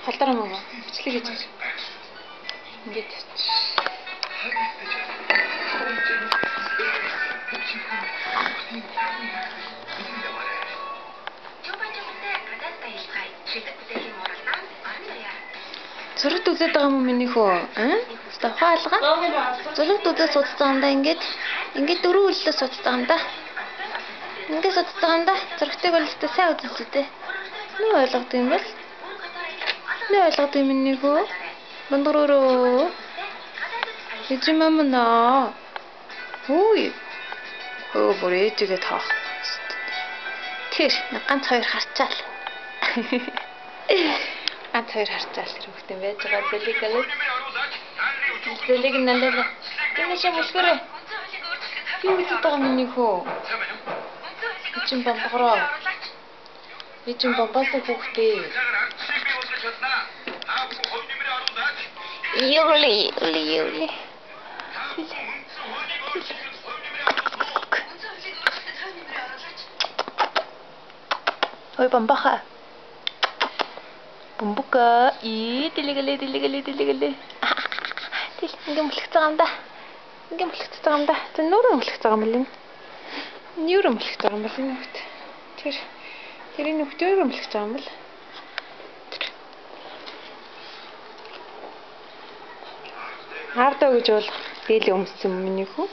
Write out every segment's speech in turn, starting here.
Халдвар юм уу? Бичлэг хийж байгаа. Ингээд зурагт үзээд байгаа юм миний хөө? Аа? Ухаан алга. Зурагт үзээд судалсан юм да ингээд. Ингээд дөрөв үлдээ судалсан юм да. Ингээд судалсан юм да. Зурагтыг бол өстой сайн үзэлцээ дээ. Нү ойлгодог юм бол? Нү ойлгодог юм миний хөө? Бандуруруу. Ижим амна. Хүй. Хөө бүр ээжигээ таах. Тэр ганц хоёр харчаал. Ганц хоёр харчаал тэр хүүхдэн байж байгаа зэлэг гэлээ. Зэлэг налаа. Энэ шиг мөлхөрөө. Би үзэж байгаа миний хөө. Ижим бомбогроо. Ижим бомбоос хүүхдээ. Юли, юли, юли. Ой, бомбаха. Бомбука. И дэлгэлээ, дэлгэлээ, дэлгэлээ. Тэл ингээ мөлхөж байгаа юм да. Ингээ мөлхөж байгаа юм да. Тэр нүүрэн мөлхөж байгаа юм бол энэ. Нүүрэн мөлхөж байгаа юм бол энэ хүүхд. Тэр тэр энэ хүүхд нүүрэн мөлхөж байгаа юм бол. Хардаа гэж бол дийлээ өмссөн миний хүү.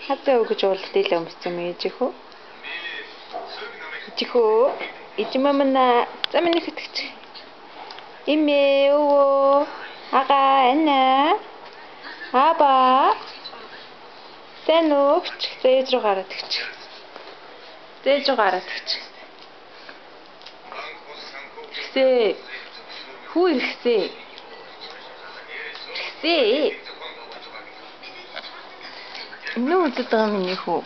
Хардаа гэж бол дийлээ өмссөн юм ээж хүү. Ээж хүү. Ээж мамана за миний хөтгч. Имээ өвөө. Ага ана. Аба. Сайн уу гэж зээж рүү гараад өгч. Зээж рүү гараад өгч. Ирхсээ. Хүү ирхсээ. Ирхсээ. Нүү үзэж байгаа миний хүү.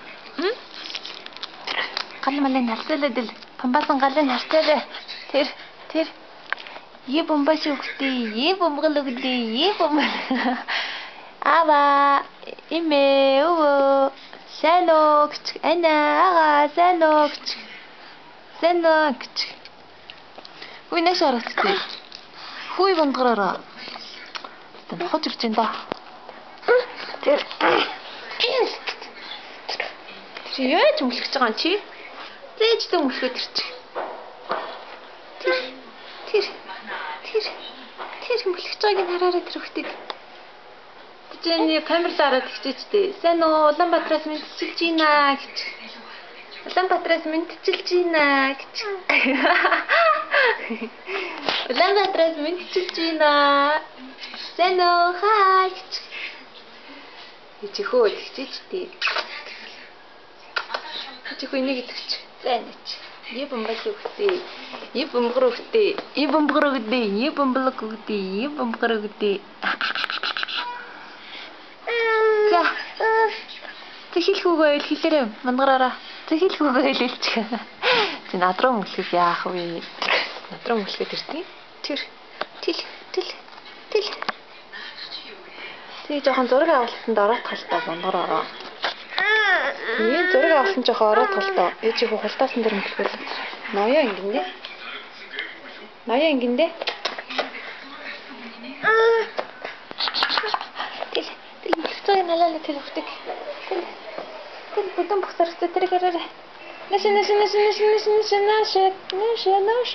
Гал малын харцаалаа дэл. Бомбасан галын харцаалаа. Тэр тэр е бомбаш өгдөө, е бомгол өгдөө, е бомбол. Ава имээ өвөө. Сайн уу гэж. Ана ага сайн уу гэж. Сайн уу гэж. Хүй нэш харагдчих. Хүй бондгороо. Тэн хож ирж байна да. Тэр чи яаж мөлхөж байгаа юм чи? Зээжтэй мөлхөд ирчих. Тэр тэр тэр тэр мөлхөж байгааг нь хараарай тэр хүүхдийг. Тэжээний камерлаа хараад тэгчээч дээ. Сайн уу Улаанбаатараас мэдчилж байна гэж. Улаанбаатараас мэдчилж байна гэж. Улаанбаатараас мэдчилж байна. Сайн уу хай гэж. Ижихөө тэгчээч дээ. Ижихөө энийг идэгч. За нэч. Е бомбал өгдөө. Е бомбгор өгдөө. Е бомбгор өгдөө. Е бомблог өгдөө. Е бомбгор өгдөө. За. Тэг хэлэх үг байвал хэлээрэй. Мандгараараа. Тэг хэлэх үг байвал хэлчих. Чи над руу мөлхөх яах вэ? Над руу мөлхөд ирдیں۔ Тэр. Тэл. Тэл. Тэл. Тэг жоохон зураг авалтанд ороод талтаа бомбгороо. Ийм зураг авсан жоохон ороод толдоо. Ээж их хултаасан дээр мөлхөөл. Ноёо ингэндээ. Ноёо ингэндээ. Тэл тэл мөлхөж налаа тэр хөтөг. Тэл тэл бүдэн бухсархтай тэр хэрээрээ. Нэш нэш нэш нэш нэш нэш нэш нэш нэш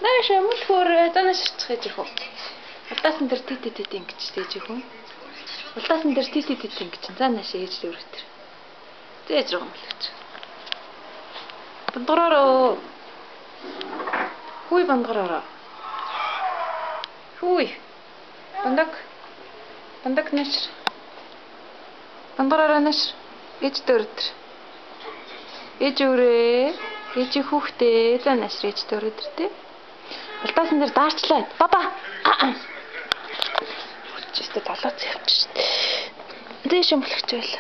нэш мөлхөөр занаш чих ээж их. Хултаасан дээр ти ти ти ингэж ээж их. Хултаасан дээр ти ти ти ингэж. За нааш ээж л өргөтөр. Зээж рүү мөлхөж. Бандгороо. Хүй бандгороо. Хүй. Бандаг. Бандаг нэш. Бандгороо нэш. Ээж дөрөтөр. Ээж өрөө. Ээж хүүхдээ. За нааш ээж дөрөтөр тий. Хултаасан дээр даарчлаа. Баба. Хүчтэй долооц явчих шít. Зээш мөлхөж байл.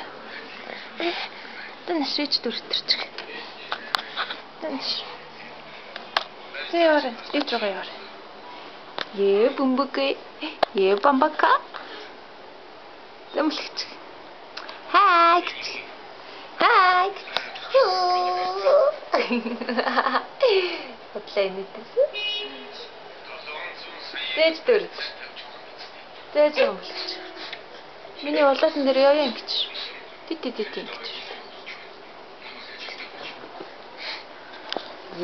Тэн шийч дүртэрчих. Тэн ш. Зэ яваарай. Ээж рүүгээ яваарай. Е бөмбөг. Е бамбака. Зэмлэгч. Хай. Хай. Бодлоо инээдсэн. Зээж дээр. Зээж мөлхөж. Миний улаасан дээр яа ингэж. Ти ти ти ти ингэж.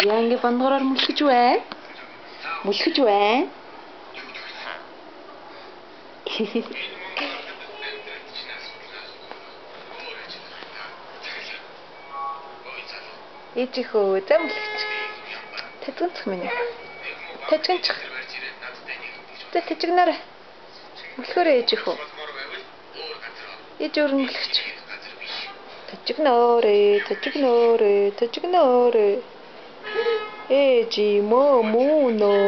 Яа ингэ бандгараар мөлхөж бай. Мөлхөж бай. Ээжийнхөө зам мөлхөж. Тэтгэнцэх минь. Тэтгэнцэх. За тэжигнарай. Мөлхөөрэй ээжийнхөө. Ээж өөр нь мөлхөж. Тэжигнөөрэй, тэжигнөөрэй, тэжигнөөрэй. Ээжи мөө мүүнөө.